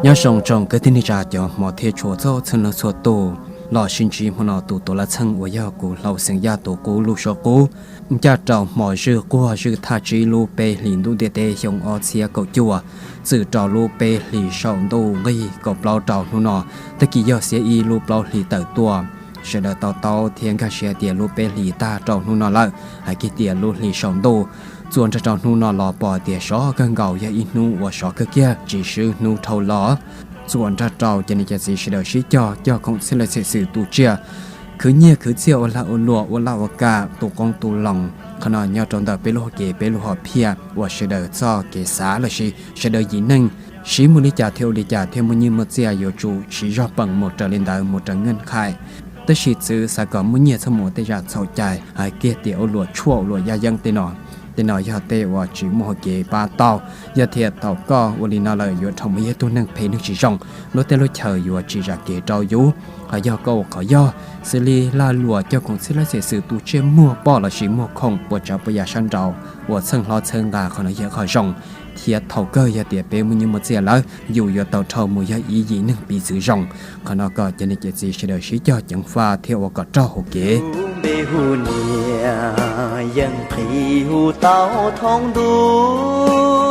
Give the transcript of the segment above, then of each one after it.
Nyob zoo tsoom kwv tij neej tsa cov hmov thiab tshua txhua txheej leej txhua tus, los sib ntsib hmo no tus tuav laj txheej uas yog kuv Hlau Xeem Yaj tus qub lub suab qub, ncaj rau hmo zwj quaj zwj thaj tsib lub peb hlis ntuj ntiaj teb xyoo ob txhiab kaum cuaj, txwm rau lub peb hlis saum ntuj nqig kaum plaub rau hnub no, tag kis yog xiab ib lub plaub hlis tawm tuaj. Sawv daws to taub thiab nkag siab tias lub peb hlis tag rau hnub no lawm, hais kiag tias lub hlis saum ntuj txuas nrog rau hnub no los pom tias sov kawg nkaus, yog ib hnub uas sov kawg kiag tsis swb hnub dhau los. Txuas nrog rau cov niam cov txiv sawv daws sib cog cog khoom txhij laj txhij xwm tu tsiaj, khwv nyiaj khwv txiaj ua lag ua luam ua laj ua kam tu qoob tu loo. Qhov no nyob rau ntawm peb lub hauv kev peb lub hom phiaj uas sawv daws txoj kev xav lossis sawv daws yim neej siv mus li cas thiaj ua li cas thiaj muaj nyiaj muaj txiaj yuav tsum siv zog peem mus raws li ntawd mus raws nkeej qhaim. Tab sis txwv xav kom muaj nyiaj txhob mus ua tej zam txhaum cai, hais kiag tias ua luam tshuaj ua luam yaj yeeb tej no. Tej no yog tej uas tsis muaj hauv kev pab tau. Yog tias thaum koj ua li no lawm yuav rho mus yog ib tug neeg phem neeg tsis zoo, lub teb lub chaw yuav tsis zam kev rau yus. Ho yog koj ua qhov yog, xws li lag luam cog khoom txhij laj txhij xwm tu tsiaj muag poj lossis muag khoom puas tsav puas yam sab nraud uas txheej hlob txhawb nqa, qhov no yog qhov zoo. Thiab thaum kawg yog tias peb muaj nyiaj muaj txiaj lawm yus yuav tau rho mus yog ib yim neeg piv txwv zoo. Qhov no kom cov niam cov txiv sawv daws sib cog ceev faj thiab ua kom raug hauv kev. Npe hu niam yeej qhis hu tau thoob ntuj,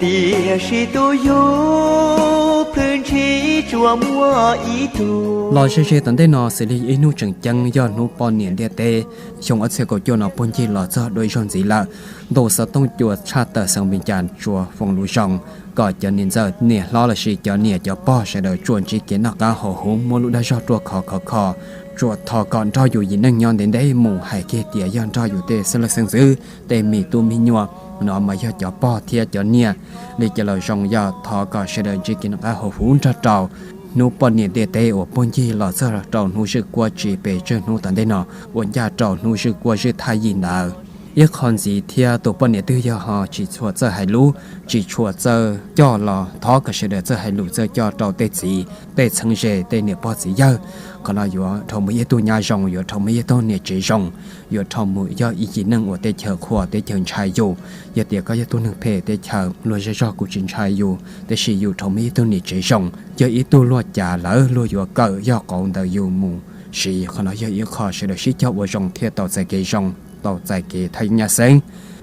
tiam sis tus yug plhws ntshis tsuas muaj ib tug. Los ze ze tom ntej no xws li ib hnub tseem ceeb yog hnub poj niam ntiaj teb xyoo ob txhiab kaum cuaj no puag ncig los txog dua ib zaug ntxiv lawm. Ntu xov tooj cua tshaj tawm xeev Npis Cas tsuas foom lus zoo kom cov niam ntxawm niam hlob lossis cov niam cov pog sawv daws tsuas ntsib kev noj qab haus huv, muab lub dag zog ruaj khov khov kho, tsuas thov kom nrog yus yim neej nyob ntev ntev mus, hais kiag tias yog nrog yus tej xeeb leej xeeb ntxwv, tej me tub me nyuam no mas yog cov pog thiab cov niam li cas los zoo, yog thov kom sawv daws ntsib kev noj qab haus huv nrog rau hnub poj niam ntiaj teb uas puag ncig los txog rau hnub zwj kuab tsis pes tsawg hnub tom ntej no uas ncaj rau hnub zwj kuab zwj thaj yim ntawd. Ib qho ntxiv thiab tus poj niam twg yog ho tsis tshua txawj hais lus, tsis tshua txawj coj los thov kom sawv daws txawj hais lus txawj coj rau tej txiv tej txheeb ze tej niam pog txiv yawg. Qhov no yuav rho mus yog ib tug nyab zoo, yuav rho mus yog ib tug niam tsev zoo, yuav rho mus yog ib yim neej uas teb chaws qhuas teb chaws ntshai yus. Yog tias koj yog tug neeg phem teb chaws luag zej zog kuj tsis ntshai yus, tab sis yus rho mus yog ib tug niam tsev zoo, yog ib tug luag cav lawm luag yuav kawm yog qauv ntawm yus mus siv. Qhov no yog ib qho sawv daws sib cog ua zoo thiaj tau txais kev zoo, tau txais kev thaj yeeb nyab xeeb.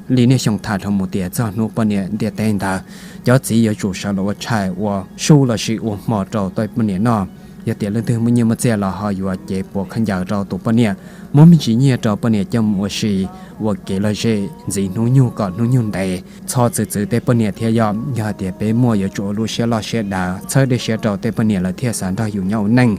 Li nej xyoo tham dhau mus tias txog hnub poj niam ntiaj teb ntawd, cov txiv yuav tsum sawv los ua tshais ua su lossis ua hmo rau tej poj niam noj. Yog tias leej twg muaj nyiaj muaj txiaj los ho yuav cev puas khaub ncaws rau tus poj niam, muab me ntsis nyiaj rau poj niam coj mus ua si, ua kev lom zem ntxiv hnub nyoog kom hnub nyoog ntev. Txhob txwv txwv tej poj niam thiab yom. Yog hais tias peb muaj yuav tsum ua lub siab loj siab dav txhawb dej siab rau tej poj niam lawv thiaj xav nrog yus nyob ua neej.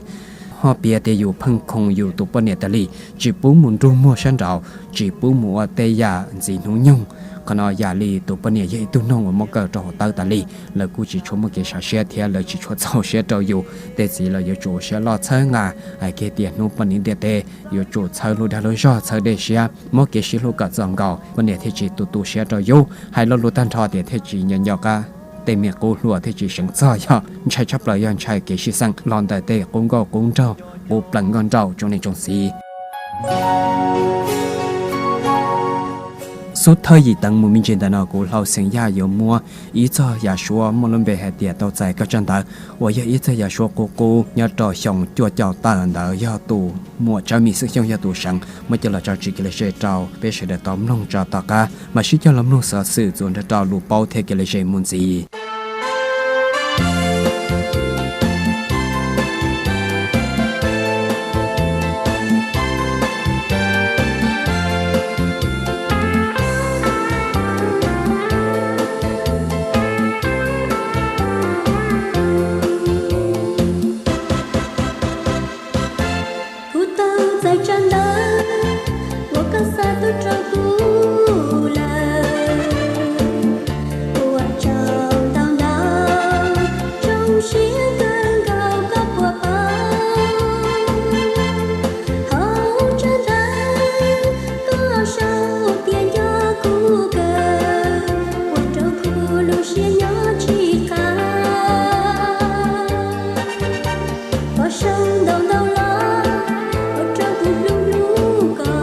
Ho piav tias yus pheej khoom yus tus poj niam tas li, tsis pub mus nrug muag sab nraud, tsis pub mus ua tej yam ntxiv hnub nyoog. Qhov no yam li tus poj niam yog ib tug noog uas muab kaw rau hauv tawb tas li, lawv kuj tsis tshua muaj kev sam siab thiab lawv tsis tshua txaus siab rau yus. Tej txiv los yuav tsum ua siab loj txhawb nqa, hais kiag tias hnub poj niam ntiaj teb yuav tsum txhawb lub dag lub zog txhawb dej siab, muab kev sib hlub kom txaus nkaus, poj niam thiaj tsis tu tu siab rau yus. Hais lo lus tag nrho tias thiaj tsis nco nco qab, tej me qub hluas thiaj tsis seev txog, yog ntshai tshaj plaws yog ntshai kev sib xeem los ntawm tej qub nkauj qub nraug, qub plees nkauj nraug tsoom niam tsoom txiv. Xub thawj yim teev mus me ntsis ntawm no kuv Hlau Xeem Yaj yuav muab ib txog yav suab muaj lub npe hais tias tau txais koj tsaj ntawv, uas yog ib txog yav suab qub qub nyob rau xyoo cuaj caum tawm ntawd yog tus muam Tsawb Mim Xeeb Xyooj yog tus seev muab coj los tso tseg kev lom zem rau peb sawv daws tau mloog tso. Tom qab mam sib cog los mloog xov xwm txuas nrog rau lus paub thiab kev lom zem mus ntxiv. Kuv tau txais tsab ntawv uas koj xa tuaj rau kuv lawm. Ua tsaug ntau ntau, zoo siab kawg nkaus koj puas paub. Hauv tsab ntawv koj sau tias nco kuv kawg, ua rau kuv lub siab nyob tsis qab. Koj sau ntau ntau los ua rau kuv hlub hlub koj.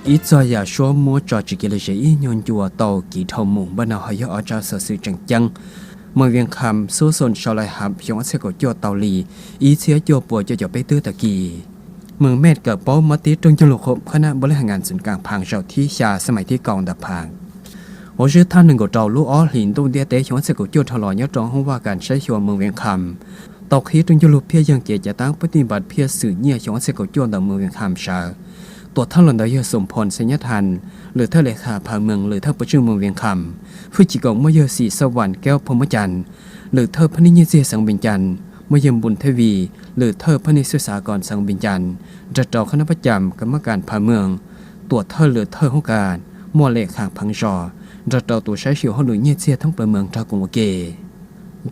Ib txog yam suab muab tso tsis kiv li zes ib nyuag ncua tau kiv dhau mus npaj no ho yog ob tsab xov xwm tseem ceeb. Moos Vias Kham xub xoo sau lai hav xyoo ob txhiab kaum cuaj tau li ib txhiab cuaj puas cuaj caum peb tug tag kis, Moos Mej kawm paub mab tib rooj cog lug khub khab nab npab lej has nkas xwm kaam phaas zaum thib xya xab mais thib kaum ntawm phaas. Hauv swb thaj nees nkaum rau lub ob hlis ntuj ntiaj teb xyoo ob txhiab kaum cuaj dhau los nyob rau hoob vaj kas saib xyuas Moos Vias Kham tau qhib rooj cog lug phiaj yeeg kev cav tab pab tij npas phiaj xwm nyiaj xyoo ob txhiab kaum cuaj ntawm Moos Vias Kham sawv. Tuam thawj los ntawd yog Xoo Phoo Xeem Nyab Thas, lwm thawj le khas phaj moos, lwm thawj pov tswj Moos Vias Kham. Hwj chim kaum muaj yawg Xim Xauj Vas Kaub Phoo Moos Cas, lwm thawj phaj neeg nyiaj txiag xeev Npeej Cas, muaj yawg Npun Thej Vij, lwm thawj phaj neeg xwj xav koom xeev Npeej Cas, nrog rau khab nab pab cam kas mab kas phaj moos, tuam thawj lwm thawj hoob kas, muaj le khas pheev zos, nrog rau tus saib xyuas hauj lwm nyiaj txiag thoob plaws moos nrog koom ua ke.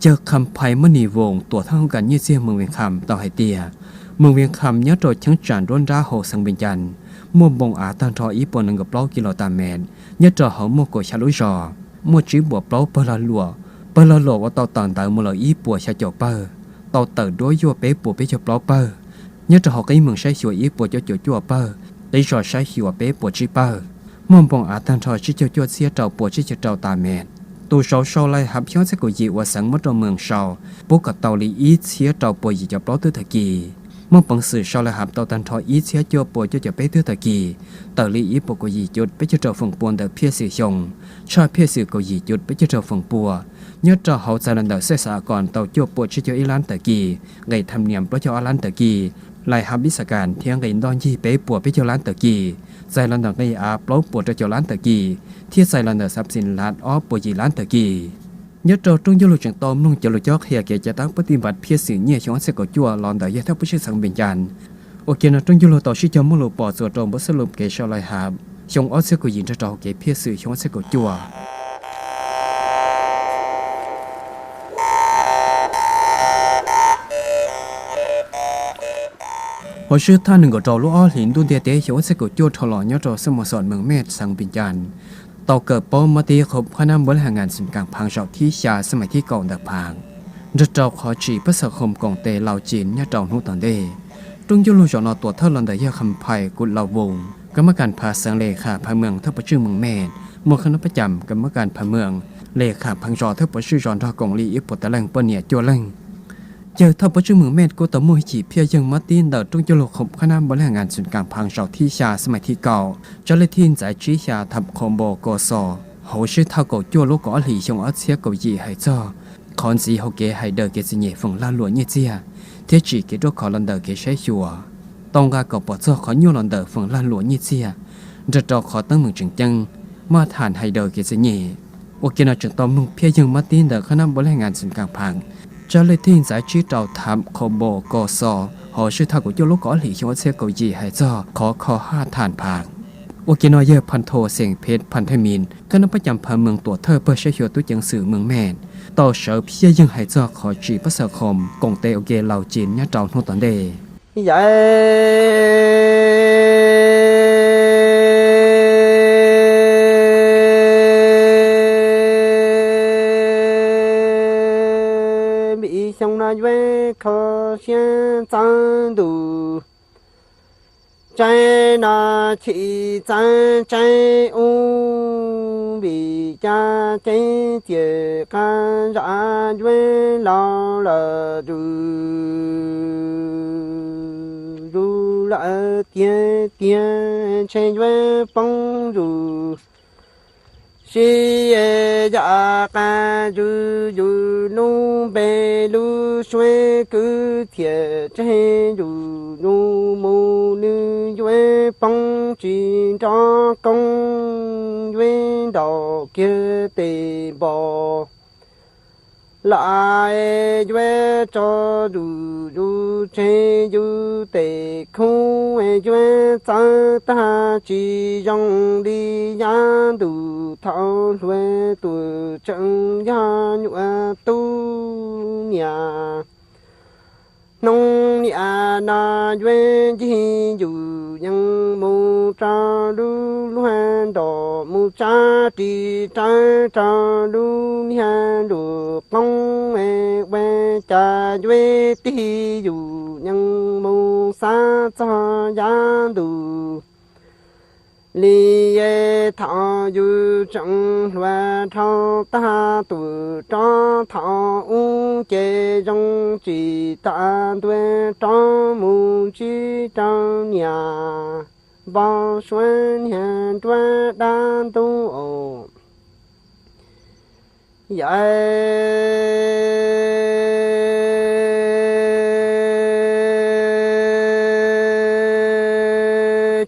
Yawg Kham Phais Mab Nis Voos, tuam thawj hoob kas nyiaj txiag Moos Vias Kham tau hais tias, Moos Vias Kham nyob rau cheeb tsam nruab nrab hauv xeev Npeej Cas, muaj npoo av tag nrho ib puas nees nkaum plaub kis lus tas mev, nyob rau hauv muaj kaum xya lub zos, muaj tsib puas plaub pawg lag luam, pawg lag luam uas tau tawm ntawv mus lawm ib puas xya caum pawg, tau tawm duab yuaj peb puas peb caug plaub pawg, nyob rau hauv qib moos saib xyuas ib puas cuaj caum cuaj pawg, qib zos saib xyuas peb puas tsib pawg, muaj npoo av tag nrho tsib caug cuaj txhiab rau puas tsib caug rau tas mev. Tus sau sau lai hav xyoo ob txhiab kaum yim uas xeev muab rau moos sau, pub kom tau li ib txhiab rau puas yim caum plaub tug tag kis. Muaj peev xwm sau lai hav tau tag nrho ib txhiab cuaj puas cuaj caum peb tug tag kis, tawm li ib puas kaum yim cum peb caug rau feem pua ntawm phiaj xwm xyoo, tshaj phiaj xwm kaum yim cum peb caug rau feem pua. Nyob rau hauv txais los ntawm xwj xav koom tau cuaj puas tsib caug ib lab tag kis, nqe tham niam plaub caug ob lab tag kis, lai hav ib xas kas thiab nqe ntoj ncig peb puas peb caug lab tag kis, txais los ntawm nqe av plaub puas rau caum lab tag kis, thiab txais los ntawm xav xim lav ob puas yim lab tag kis. Nyob rau rooj cog lug tseem tau mloog cov lus cob qhia kev cav tab pab tij npas phiaj xwm nyiaj xyoo ob txhiab kaum cuaj los ntawm yawg thawj pov tswj xeev Npeej Cas. Ua ke no rooj cog lug tau sib cog muaj lus pom txuas rau npawb xab lus kev sau lai hav xyoo ob txhiab kaum yim nrog rau hauv kev phiaj xwm xyoo ob txhiab kaum cuaj. Hauv swb thaj nees nkaum rau lub ob hlis ntuj ntiaj teb xyoo ob txhiab kaum cuaj dhau los nyob rau xab mos xom Moos Mej xeev Npeej Cas, tau kawm paub mab tib qhov phab nab npab lej has nkas xwm kaam phaas zaum thib xya xab mais thib kaum ntawm phaas, nrog rau qhov tsim pab xav khoom koom tes laus cim nyob rau hnub tom ntej. Rooj cog lug zaum no tuam thawj los ntawm yawg Kham Phais Kuv Laus Voos, kas mab kas phav xeev, le khas phaj moos, thawj pov tswj Moos Mej, muaj khab nab pab cam kas mab kas phaj moos, le khas pheev zos, thawj pov tswj zos nrog koom li ib puas tawm leej poj niam cuaj leej. Yawg thawj pov tswj Moos Mej kuj tau muaj hwj chim phiaj yeeg mab tib ntawm rooj cog lug khoom khab nab npab lej has nkas xwm kaam phaas zaum thib xya xab mais thib kaum, tsab lej thij ntxaiv tsib xya tham qhov npo ko xo, hauv swb thaj kaum cuaj lub kaum ob hlis xyoo ob txhiab kaum yim hais txog qhov ntxiv hauv kev hais daws kev txom nyem feem lag luam nyiaj txiag thiab tsim kev ruaj khov los ntawm kev saib xyuas, tau nqa kom pom txog qhov nyuaj los ntawm feem lag luam nyiaj txiag, nrog rau qhov teeb meem tseem ceeb, maj tham hais daws kev txom nyem. Ua ke no tseem tau mloog phiaj yeeg mab tib ntawm khab nab npab lej has nkas xwm kaam phaas, tsab lej thij ntxaiv tsib rau tham qhov npo ko xo, hauv swb thaj kaum cuaj lub kaum ob hlis xyoo ob txhiab kaum yim hais txog qhov kho haj tham phaas. Ua ke no yawg Phas Thos xeem Phev Phas Thej Mis, khab nab pab cam phaj moos, tuam thawj pawg saib xyuas tub ceev xwm Moos Mej, tau sawv phiaj yeeg hais txog qhov tsim pab xav khoom koom tes ua ke laus cim nyob rau hnub tom ntej. Yawg Npis xyoo no yuav kho siab txawv ntuj, tseeb no chim txawv tseeb ub, vim cas ceeb tiam qab zaj yuav laus lawm zus, zus lawm tiag tiag, ntshe yuav poob zus. Sib yam qab zus zus lub npe lub suab kwv txhiaj tseg zus zus mus, nws yuav poob tsis nrov koob, yuav ntaus kiag tes npo lawm, yuav tso zus zus tseg yus tes khub, yuav txawv tag tsis zoo li yav ntuj thaum hluas, tus tseem yog nyuam tub niam. Hnub niam no yuav ncig yus yees mus rau lub luag nrog mus tsa ris rawv rau lub niag nruab qoob, ua cas yuav tig yus yees mus xav txog yav ntuj Li thaum yus tseem hluas dhau tag tus rog, thaum ub ces zoo tsis tas ntua rov mus ntsib rau niam npau suav niag nruab dab ntub. Yawm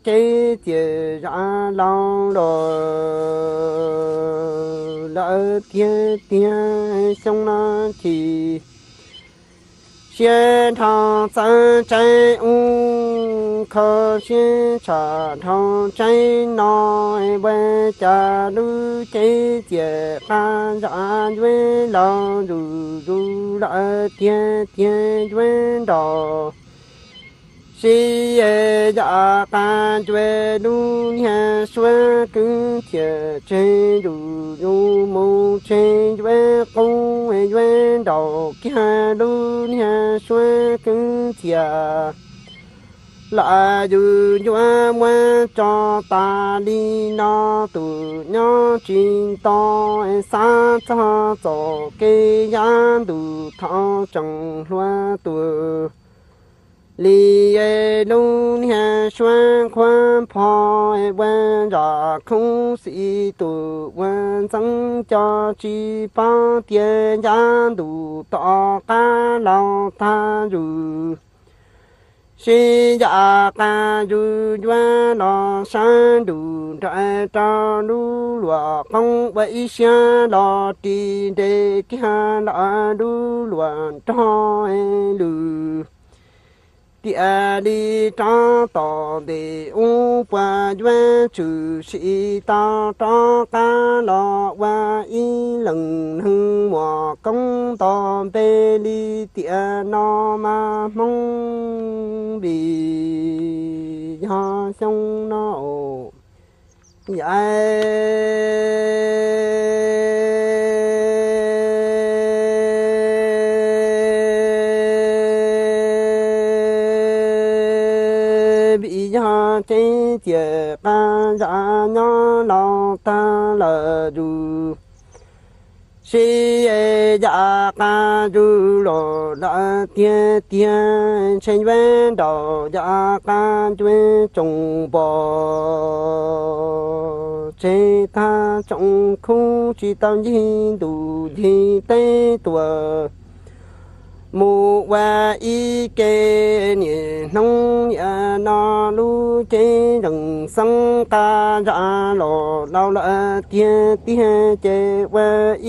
cev txias zam laus los lawm tiag tiag, xyoo no chim siab dhau txawv tseeb ub, kho siab tshaj dhau tseeb no, ua cas lub cev txias qab zam yuav laus zuj zus lawm tiag tiag, yuav nraus. Sib yav qab ncua lub niag suab kwv txias tseg zuj zus mus tseg, yuav qub yuav nraus kiag lub niag suab kwv txias. Lam yus yuav muab tso tas li no, tus nyob tsis nto xav txog txoj kev yav ntuj thaum tseem hluas, tus li lub niag suab qhuav pho, ua zam khoob xim tus ua ntxeev co tsis paub tias yav ntuj tom qab laus tag zuj zus. Sib yav qab zuj zus yuav los sawv ntuj nraim rau lub luam qoob, ua ib siab los ris nres kiag lawm lub luam nrog lwm. Tiam li rov tom ntej ub puas yuav tshwm sim tau rov qab los ua ib leeg neeg muaj koob nto npe li tiam no mas Hmoob Vij yog xyoo no. Yawm Vij yog cev txias qab zam nyob laus tag lawm zuj zus. Sib yav qab zuj zus los lawm tiag tiag, ntshe yuav nraus yav qab ncua tsoom npog tseg tag tsoom khub, tsis tau ncig ntuj ncig teb tuaj mus ua ib ke niaj hnub. Niaj no lub cev zeej xeeb qab zam los laus lawm tiag tiag, ces ua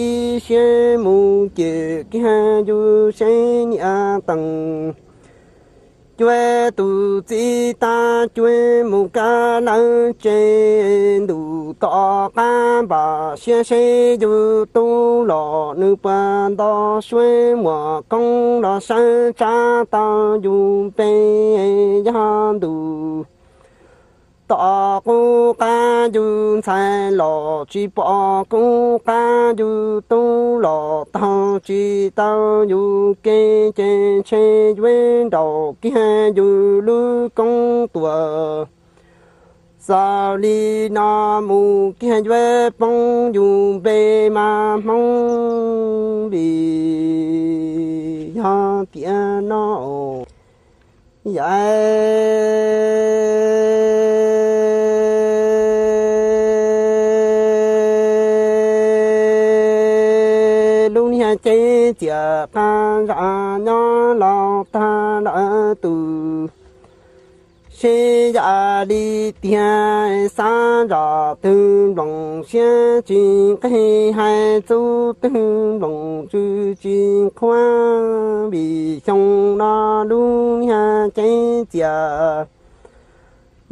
ib siab mus cem kiag yus seb niam tees cuab tus txiv tab cuab mus kav lawv tsev. Ntuj tom qab npam siab seb yus tub los nws puas nto suab muaj koob los sawv tsa tau yus npe. Yog ntuj tom qub qab yus ntxhais los tsis pom, qub qab yus tub los taug tsis tau yus kev, ces ntshe yuav nraus kiag yus lub koob tuaj. Xaus li no mus kiag yuav poob yus npe mas Hmoob Vij yog tiam no. Yawm lub niag cev txias qab zam nyob laus tag lawm tus. Sib yav li tiag xav zam twg nplooj siab tsis nqig, hais txuj twg nplooj tswv tsis qhuav. Vim xyoo no lub niag cev txias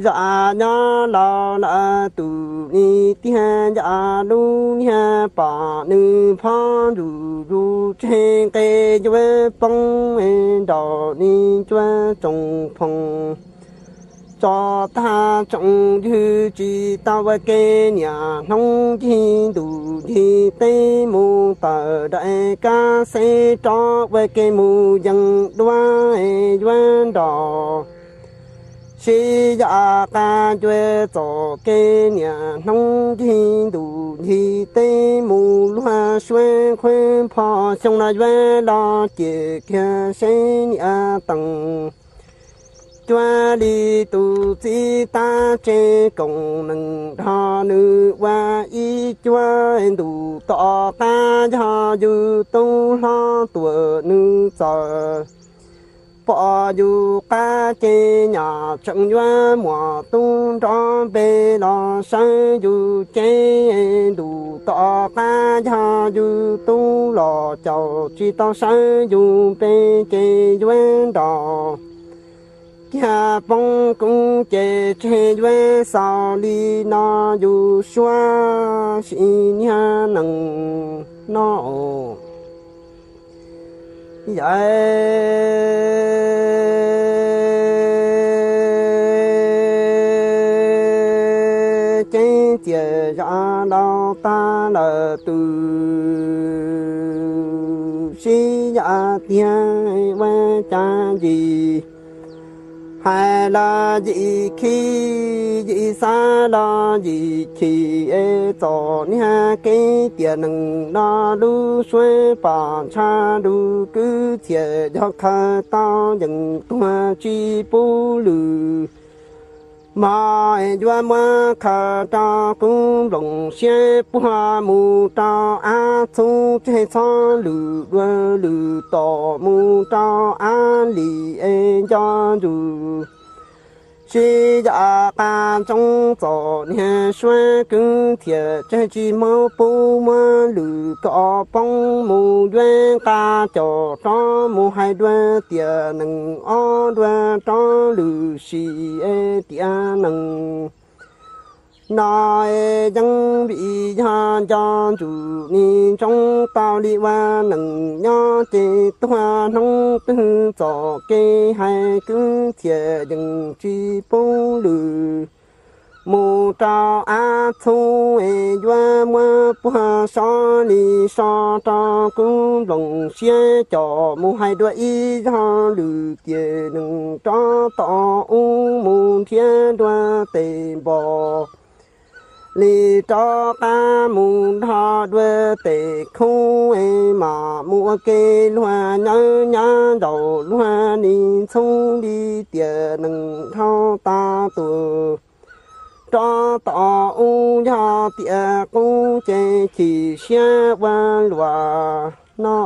zam nyob laus lawm tus, li tiag yam lub niag pom nws phob zuj zus tseg nqe yuav poob, nraus li cuab tsoom phooj tso tag tsoom ywg, tsis tau ua ke niaj hnub ncig ntuj ncig teb mus tawm daim kab xeb rov ua ke mus yees duab, yuav nraus Sib yav qab cuab txoj kev niaj hnub ncig ntuj ncig teb mus luag suab qhuav pho xyoo no yuav los ces kiag seb niam tees cuab li tus txiv tab tsev koom nees nrog nws ua ib cuab ntuj tom qab yog yus tub hlob tuam nws txawm pom yus qab ces nyom tseem yuav muaj tub nrov npe los sawv yus cev ntuj tom qab yog yus tub los caum tsis tau sawv yus npe ces yuav nrov kiag poob kub ces tseg yuav xaus li no yus suab sim niag nees no. Yawm ceeb txiaj zam laus tag lawm tus sib yav tiag ua cas yim hais los yim khib yim xav los yim chim es txom niag kev tiam nees no lub suab pom ntsha lub kwv txhiaj yog khaws tau yeej tuag tsis pub lwm mog es yuav muab khaws rau kub nploos siab puag mus rau av txhub tseg txhob lwm dua lwm tom mus rau av lis es nco ntsug sib yav qab ntsoov txom niag suab kwv txhiaj tseg tsis mob pub muab lwm kom poob mus yuav nqa caum rov mus hais dua tiam nees ob dua rov lwm sim es tiam nees no es yeej vim yog nco ntsug ni ntsoov tau li ua nees nyob ces tuag hnub twg txom kev hais kwv txhiaj yeej tsis pub lwm mus rau av txhub es yuav muab puag so li so rau kub nploos siab caum mus hais dua ib zaug lwm tiam nees rov tom ub mus nrhiav dua tes npos li rov qab mus nrog dua tes khub es mam mus ua ke luag nyob nyab ntaus luag li ntxhub li tiam nees dhau tas tus rov tom ub yog tiam qub ces chim siab ua luaj no.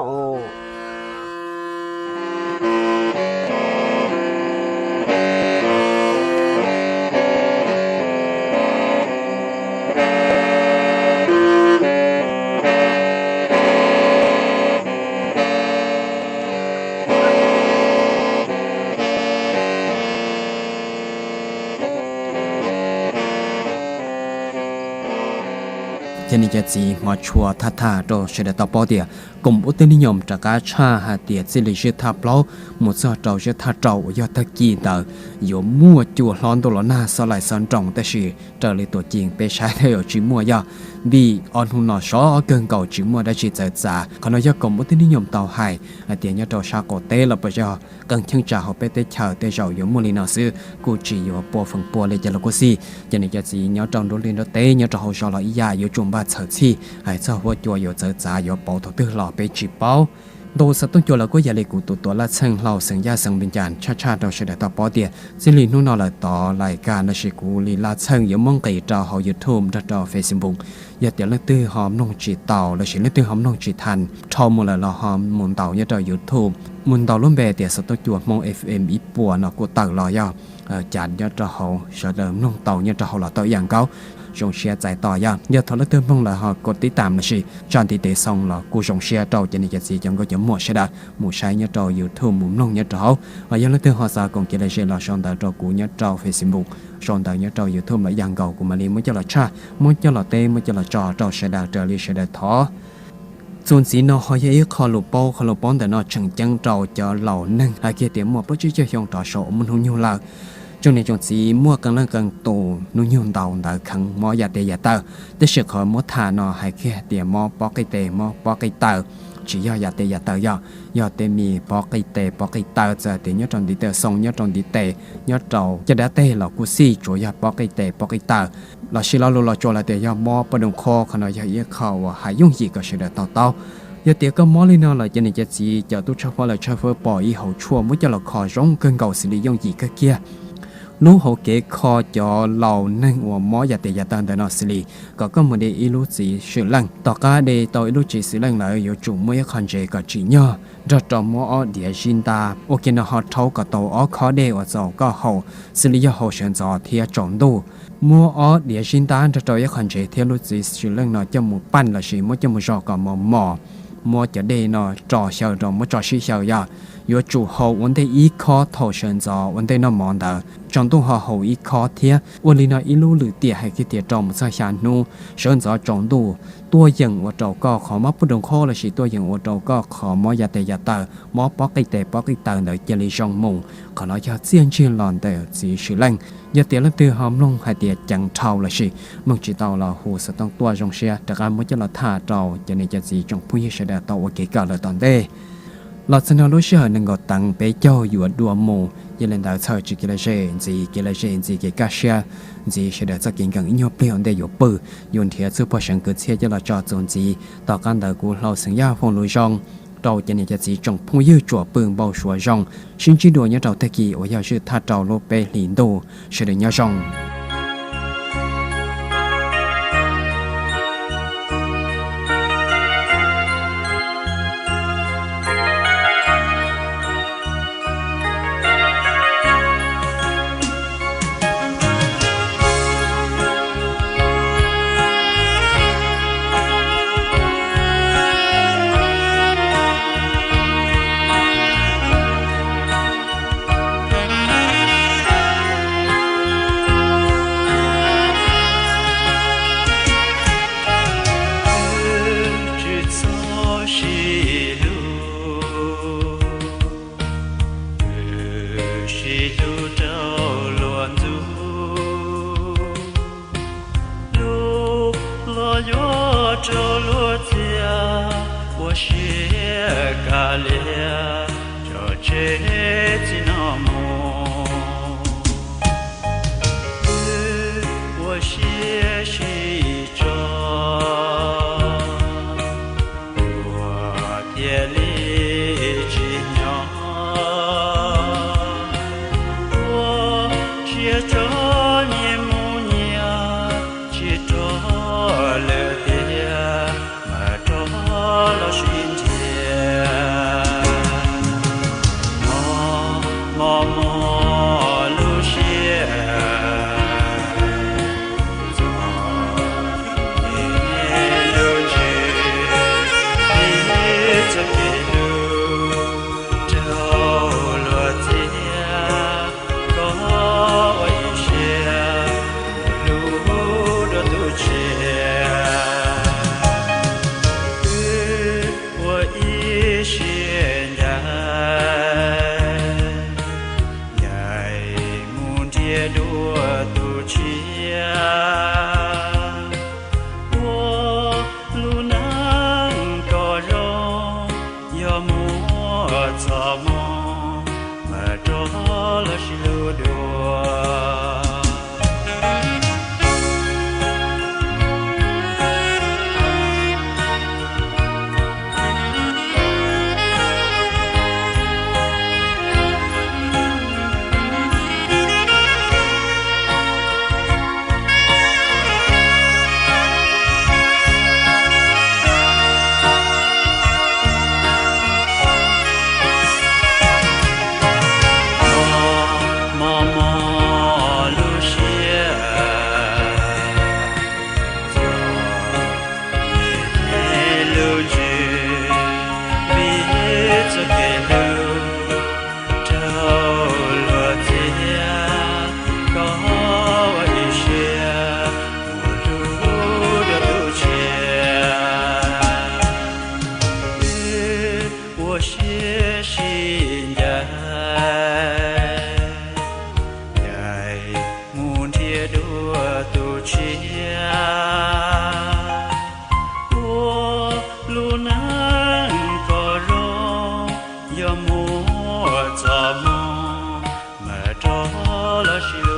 Cov niam cov txiv, hmov tshua thaj thaj rau sawv daws tau paub tias koom ua tib neeg nyoom rov qab tshaj hais tias txij li zej thaj plaub mus txog rau zej thaj rau uas yog tag kis ntawd yuav muaj cua hlob ntuj los nag xob laim xob nroos, tab sis raws li tuam ceeb peb saib thiaj yuav tsis muaj yog vim ob hnub no sov kawg nkaus tsis muaj dab tsi txawv txav. Qhov no yog koom ua tib neeg nyoom tau hais hais tias nyob rau sab qaum teb los puas yog qee cheeb tsam hauv peb teb chaws tej zaum yuav muaj li no xwb, kuj tsis yuav pua feem pua li cas los kuj xij. Cov niam cov txiv nyob rau nruab liaj nruab teb nyob rau hauv zos los ib yam yuav tsum npaj txhawm txhij hais txog huab cua yuav txawv txav yuav pauv thaum twg los peb tsis paub. Ntau xov tooj cua lawv kuj yam li kuv tus tuav laj txheej hlau xeem Yaj xeem Npis Cas tshaj tshaj rau sawv daws tau paub tias txij li hnub no lawm tod lais kam lossis kuv li laj txheej yuav muab nqis rau hauv YouTube nrog rau Facebook. Yog tias leej twg ho mloog tsis tau lossis leej twg ho mloog tsis tau dhau mus lawm los ho mus ntaus nyob rau YouTube, mus ntaus lub npe tias xov tooj cua Hmoob F M ib puas no kuj tawm los yog cas nyob rau hauv sawv daws mloog tau nyob rau hauv los tau ib yam nkaus. Zoo siab txais tos yog yog thaum leej twg mloog lawm ho kos tib tam lossis tsa ntiv tes xoo los kuj zoo siab rau cov niam cov txiv cov nkauj cov muam sawv daws mus saib nyob rau YouTube mus mloog nyob rau hauv. Ho yog leej twg ho xav koom kev lom zem los sau ntawv rau kuv nyob rau Facebook, sau ntawv nyob rau YouTube los ib yam nkaus, kuv mam li muab coj los tshaj, muab coj los teb, muab coj los tso rau sawv daws raws li sawv daws thov. Txuas ntxiv no ho yog ib qho lus paub, qhov lus paub ntawm no tseem ceeb rau cov laus neeg hais kiag tias muaj plaub tsib caug xyoo rov saum uas muaj hnub nyoog lawm. Tsoom niam tsoom txiv muaj qee leej qee tus hnub nyoog ntau ntawd kheev mob yam tes yam taw, tab sis qhov muab tham no hais kiag tias mob pob qij tes mob pob qij taw. tsis yog yam tes yam taw, yog, yog tej me pob qij tes pob qij taw, txawm tias nyob rau ntiv taw xoo, nyob rau ntiv tes, nyob rau caj dab teg los kuj xij, tsuas yog pob qij tes pob qij taw lossis lo lus los tsuas los tias yog mob poj doo qho. Qhov no yog ib qho uas hais yooj yim kom sawv daws to taub. Yog tias koj mob li no lawm, cov niam cov txiv cov tub tshawb fawb lawv tshawb fawb pom ib hauv tshuaj muab coj los kho zoo kawg nkaus xws li yooj yim kawg kiag. Lub hauv kev kho cov laus neeg uas mob yam tes yam taw ntawd no xws li kom koj mus de ib lub txiv xws leej. Tom qab de tau ib lub txiv xws leej lawm, yuav tsum muaj ib qho ntsev kom tsim nyog nrog rau muab ob diav zib ntab ua ke no ho rhaub kom tau ob khob dej uas txaus koj haus, xws li yog haus sawv ntxov thiab tsaus ntuj. Muab ob diav zib ntab nrog rau ib qho ntsev thiab lub txiv xws leej no coj mus paj lossis muab coj mus zog kom mos mos. Muab cov dej no tso xyaw rau, muab tso sib xyaw, yog yuav tsum haus ua ntej ib khob thaum sawv ntxov ua ntej noj mov ntawd, tsaus ntuj ho haus ib khob thiab. Ua li no ib lub lwm tiam hais kiag tias rau mus txog xya hnub, sawv ntxov tsaus ntuj, tuaj yeem ua rau koj qhov mob poj doo qho lossis tuaj yeem ua rau koj qhov mob yam tes yam taw, mob pob qij tes pob qij taw ntawd cia li zoo mus. Qhov no yog txiaj ntsig los ntawm txiv xws leej. Yog tias leej twg ho mloog hais tias ceev dhau lossis mloog tsis tau los hu xov tooj tuaj, zoo siab rov qab muab coj los tham rau cov niam cov txiv tsoom phooj ywg sawv daws tau ua kev kawm lawm tom ntej. Los txog no lub sij hawm nees nkaum teev peb caug yuav dua mus, yog li ntawd txhawm tsis kev lom zem ntxiv, kev lom zem ntxiv kev kaj siab, ntxiv sawv daws txoj kev nkees ib nyuag pliag ua ntej yuav pw, yuav nrhiav txuj pog seev kwv txhiaj coj los tso txuas ntxiv. Tom qab ntawd kuv Hlau Xeem Yaj foom lus zoo rau cov niam cov txiv tsoom phooj ywg tsuas pw npau suav zoo, sib ntsib dua nyob rau tag kis uas yog zwj thaj rau lub peb hlis ntuj, sawv daws nyob zoo. Tsis txhob sib hlub, sib hlub rau luag ntxub, hlub los yuav rau luag txiag, ua siab kav liam, tso tseg txij no mus. Wb ua siab sib tso, luag thiaj li tsis nyob. Ua siab tso, nyias mus nyias, tsis rov lawm tiag, mas rov los sib nrhiav. Mos mos mos lub siab, txom nyem lub ntsws, ib txoj kev hlub rau luag txiag, koj ua ib siab hlub dua tus tshiab. Wb ua ib siab ncaim, ncaim mus nrhiav dua tus tshiab. Ua lub neej kom zoo, yog muaj txoj hmoo, mas rov los sib hlub dua. lossis